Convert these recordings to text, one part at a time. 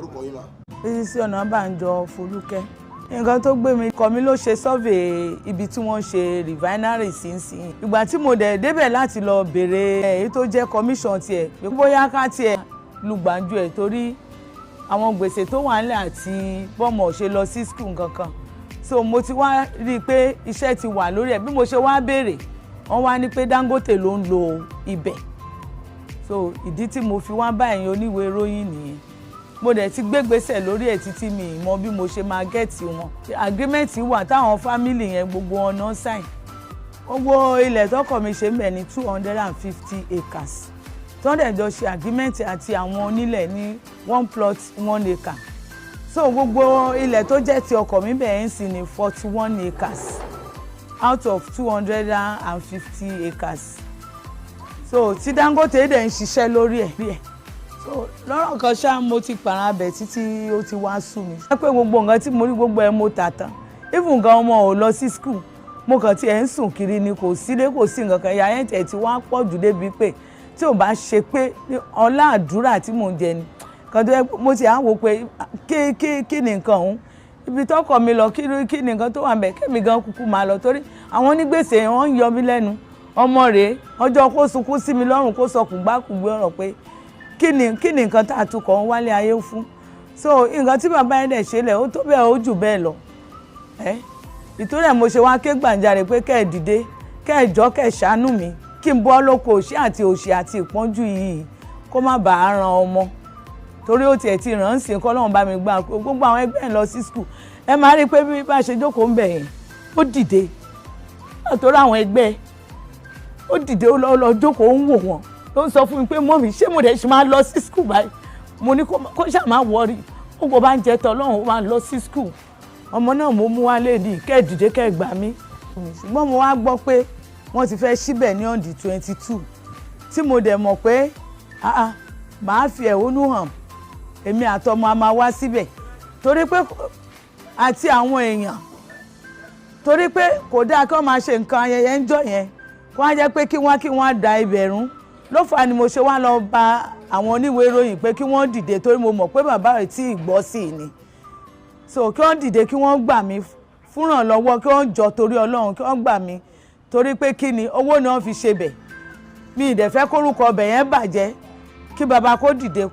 Orúkọ yín mà? Bísí Ọ̀nàbànjọ Folúkẹ́. Nǹkan tó gbé mi kọ́ mi ló ṣe survey ibi tí wọ́n ṣe refinery sínsìn. Ìgbà tí mo dẹ̀ débẹ̀ láti lọ béèrè èyí tó jẹ́ commission tiẹ̀ pé bóyá ká tiẹ̀ lùgbàjú ẹ̀, torí àwọn gbèsè tó wà nílẹ̀ àti bọ́mọ̀ ṣe lọ sí school nǹkan kan. So mo ti wá rí i pé iṣẹ́ ti wà lórí ẹ̀. Bí mo ṣe wá béèrè, wọ́n wá ní pé Dangote ló ń lo ibẹ̀. So ìdí tí mo fi wá bá ẹ̀yin oníwèé ìròyìn nìyẹn. Mo dẹ̀ ti gbégbèsè lórí ẹ̀ títí, mi ì mọ bí mo ṣe máa get wọn. Agreement wà táwọn family yẹn gbogbo wọn náà sign. Gbogbo ilẹ̀ tọkọ mi ṣe ń bẹ̀ ní 250 acres, tí wọ́n dẹ̀ jọ ṣe agreement àti àwọn onílẹ̀ ní one plot 1 acre. So gbogbo ilẹ̀ tó jẹ́ ti ọkọ mi bẹ̀ ń sìn ní 41 acres out of 250 acres. So tí Dangote dẹ̀ ń ṣiṣẹ́ lórí ẹ̀. So lọ́rọ̀ kan ṣá, mo ti pààrọ̀ abẹ títí, ó ti wá sú mi. Ṣé pé gbogbo nǹkan tí mo rí, gbogbo ẹ̀ mo tà tán. Even gan, ọmọ ò lọ sí school. Mo kàn tiẹ̀ ń sùn kiri ni, kò sílé, kò sí nǹkan kan. Ìyá yẹn tẹ̀ tí wá pọ̀ jù débi pé tí ò bá ṣe pé ọlá àdúrà tí mò ń jẹ ni kan tó yẹ, mo ti à ń wò pé kí ni nǹkan ọ̀hún, ibi tọkọ mi lọ, kí ni nǹkan tó wà ńbẹ̀, kémi gan kúkú máa lọ, torí àwọn onígbèsè wọn ń yọ mí lẹ́nu. Ọmọ rèé, ọjọ́ kó sunkún sí mi lọ́rùn, kó sọ kùgbákùgbé ọ̀rọ̀ pé kí ni nǹkan tá a tukọ̀ ń wálé ayé fún. So nǹkan tí bàbá yẹn dẹ̀ ṣe lẹ̀, ó tó bẹ́ẹ̀, ó jù bẹ́ẹ̀ lọ. Ẹ́ ìtorí ẹ̀ mo ṣe wá ké gbàǹjarè pé kẹ́ ẹ̀ dìde, kẹ́ ẹ̀ jọ́, kẹ́ ẹ̀ ṣàánú mi, kí n bọ́ lóko òṣì àti òṣì àti ìpọ́njú yìí, kó má bàa ran ọmọ, torí ó tiẹ̀ ti ràn án sí kọ́ lọ́run bá mi gbà. Gbogbo àwọn ẹgbẹ́ ẹ̀ lọ sí school. Ẹ máa rí i pé bí bá ṣe jókòó ń bẹ̀ yẹn, ó dìde torí àwọn ẹgbẹ́, ó dìde, ó lọ jókòó, ó ń wò wọ́n, ló ń sọ fún mi pé, "Mummy, ṣé mo dẹ̀ ṣe máa lọ sí school báyìí?" Mo ní kó ṣáà má worry, ó kò bá ń jẹ tọ́ lọ́hùn, ó máa lọ sí school. Ọmọ náà mo mú wálé ní kẹ́ ẹ̀ dìde, kẹ́ ẹ̀ gbà mí. Ṣùgbọ́n mo wá gbọ́ pé wọ́n ti fẹ́ síbẹ̀ ní on the 22, tí mo dẹ̀ mọ̀ pé màá fi ẹ̀hónú hàn, èmi àtọmọ a máa wá síbẹ̀, torí pé àti àwọn èèyàn, torí pé kò dáa kí wọ́n máa ṣe nǹkan ayẹyẹ ńjọ́ yẹn, kó wá jẹ́ pé kí wọ́n da ibẹ̀ rún. Ló fà á ni mo ṣe wá lọ bá àwọn oníwèé ìròyìn pé kí wọ́n dìde, torí mo mọ̀ pé bàbá rẹ̀ tí ì gbọ́ sí i ni. So kí wọ́n dìde, kí wọ́n gbà mí fúnràn lọ́wọ́, kí wọ́n jọ torí Ọlọ́run, kí wọ́n gbà mí, torí pé kí ni, owó ni wọ́n fi ṣe bẹ̀. Mi ì dẹ̀ fẹ́ kórúkọ ọbẹ̀ yẹn bàjẹ́. Kí bàbá kó dìde,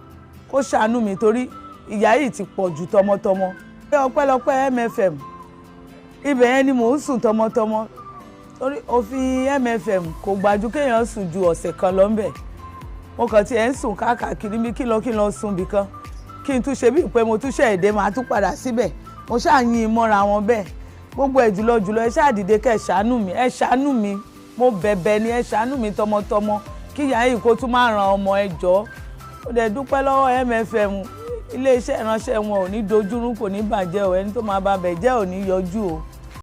kó ṣàánú mi, torí ìyà yìí ti pọ̀ jù tọmọtọmọ. Ọpẹ́lọpẹ́ MFM, ibẹ̀ yẹn ni mò ń sùn tọmọtọmọ, torí òfin MFM kò gbàjú kéèyàn sùn ju ọ̀sẹ̀ kan lọ ńbẹ̀. Mo kàn tiẹ̀ ń sùn káàkiri mi, kí lọ sùn bìkan, kí n tún ṣe bíi pé mo tún ṣe èdè, màá tún padà síbẹ̀. Mo ṣáà yin mọ́ra wọn bẹ́ẹ̀. Gbogbo ẹ̀ jùlọ jùlọ, ẹ ṣáà dìde, kẹ́ ẹ ṣàánú mi, ẹ ṣàánú mi. Mo bẹ̀bẹ̀ ni, ẹ ṣàánú mi tọmọtọmọ, kí ìyá yìí kó tún má ran ọmọ. Ẹ jọ̀ọ́. Ó dẹ̀ dúpẹ́ lọ́wọ́ MFM. Iléeṣẹ́ ìránṣẹ́ wọn ò ní dojúrú, kò ní bàjẹ́ o. Ẹni tó máa ba bẹ̀ jẹ́ ò ní yọjú o.